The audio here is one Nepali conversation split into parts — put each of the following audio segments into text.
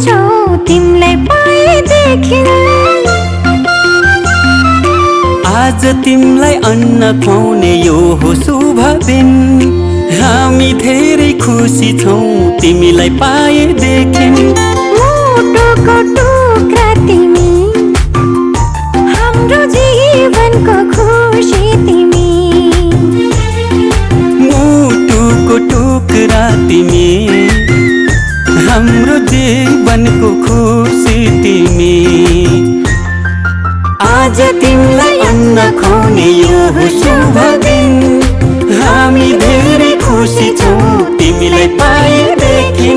छौ तिमीलाई पाएदेखि। आज तिमीलाई अन्न खुवाउने यो हो शुभ दिन। हामी धेरै खुसी छौँ तिमीलाई पाएदेखि। मुटुको टुक्रा तिमी, हाम्रो जीवनको खुसी तिमी। मुटुको टुक्रा तिमी, हाम्रो जीवनको खुसी तिमी। आज तिमीलाई अन्न खुवाउने यो हो शुभ दिन। हामी धेरै खुसी छौँ तिमीलाई पाएदेखि।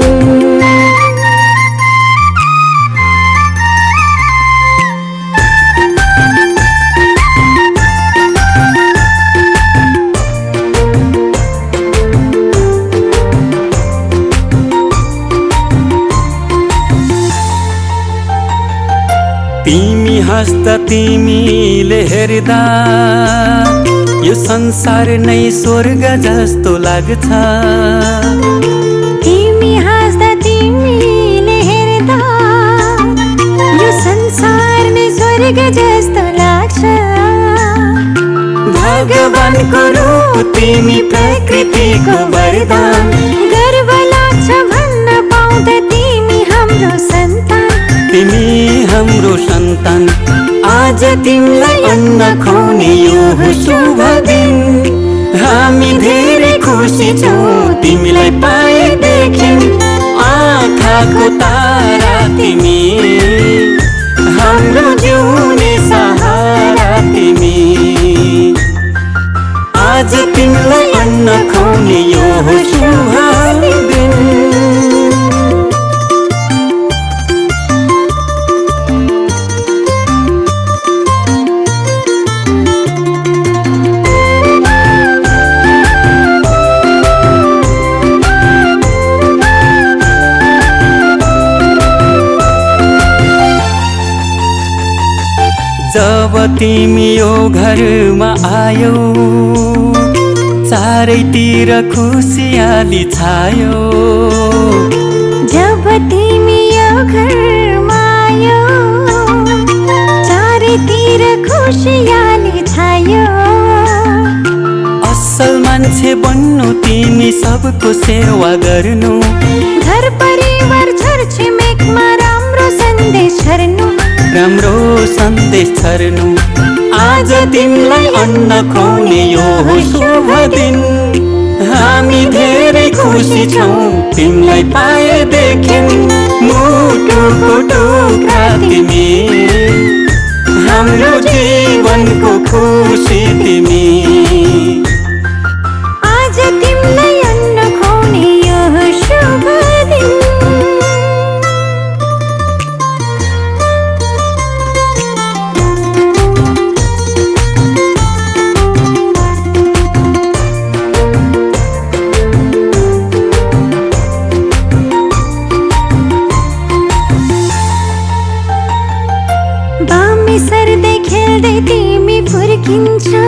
तिमी हाँस्दा तिमीले हेर्दा यो संसार नै स्वर्ग जस्तो लाग्छ। तिमी हाँस्दा तिमीले हेर्दा यो संसार नै स्वर्ग जस्तो लाग्छ। भगवानको रूप तिमी, प्रकृतिको वरदान। गर्व लाग्छ भन्न पाउँदा तिमी हाम्रो सन्तान। तिमी हाम्रो सन्तान। आज तिमीलाई अन्न खुवाउने यो हो शुभ दिन। हामी धेरै खुसी छौँ तिमीलाई पाएदेखि। आँखाको तारा तिमी, हाम्रो जिउने सहारा तिमी। आज तिमीलाई अन्न खुवाउने यो हो शुभ दिन। जब तिमी यो घरमा आयौ, चारैतिर खुसियाली छायो। जब तिमी यो घरमा आयौ, चारैतिर खुसियाली छायो। असल मान्छे बन्नु तिमी, सबको सेवा गर्नु। घर परिवार छरछिमेकमा राम्रो सन्देश छर्नु। राम्रो सन्देश छर्नु। आज तिमीलाई अन्न खुवाउने यो हो शुभ दिन। हामी धेरै खुसी छौँ तिमीलाई पाएदेखि। मुटुको टुक्रा तिमी, हाम्रो जीवनको खुसी तिमी। आज तिमीलाई अन्न खुवाउने यो हो शुभ दिन। बामे सर्दै खेल्दै तिमी फुर्किन्छौ,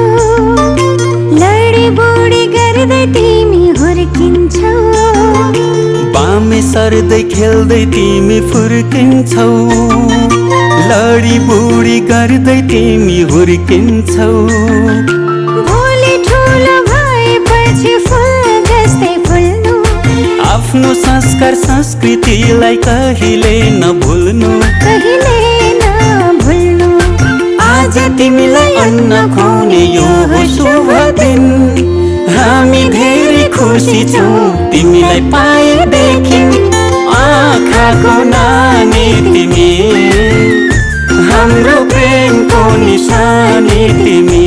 लडी बुडी गर्दै तिमी हुर्किन्छौ। बामे सर्दै खेल्दै तिमी फुर्किन्छौ, लडी बुडी गर्दै तिमी हुर्किन्छौ। भोलि ठुलो भएपछि फुल जस्तै फुल्नु। आफ्नो संस्कार संस्कृतिलाई कहिले नभुल्नु। कहिले नभुल्नु। आज तिमीलाई अन्न खुवाउने यो हो शुभ दिन। हामी धेरै खुसी छौँ तिमीलाई पाएदेखि। आँखाको नानी तिमी, हाम्रो प्रेमको निशानी तिमी।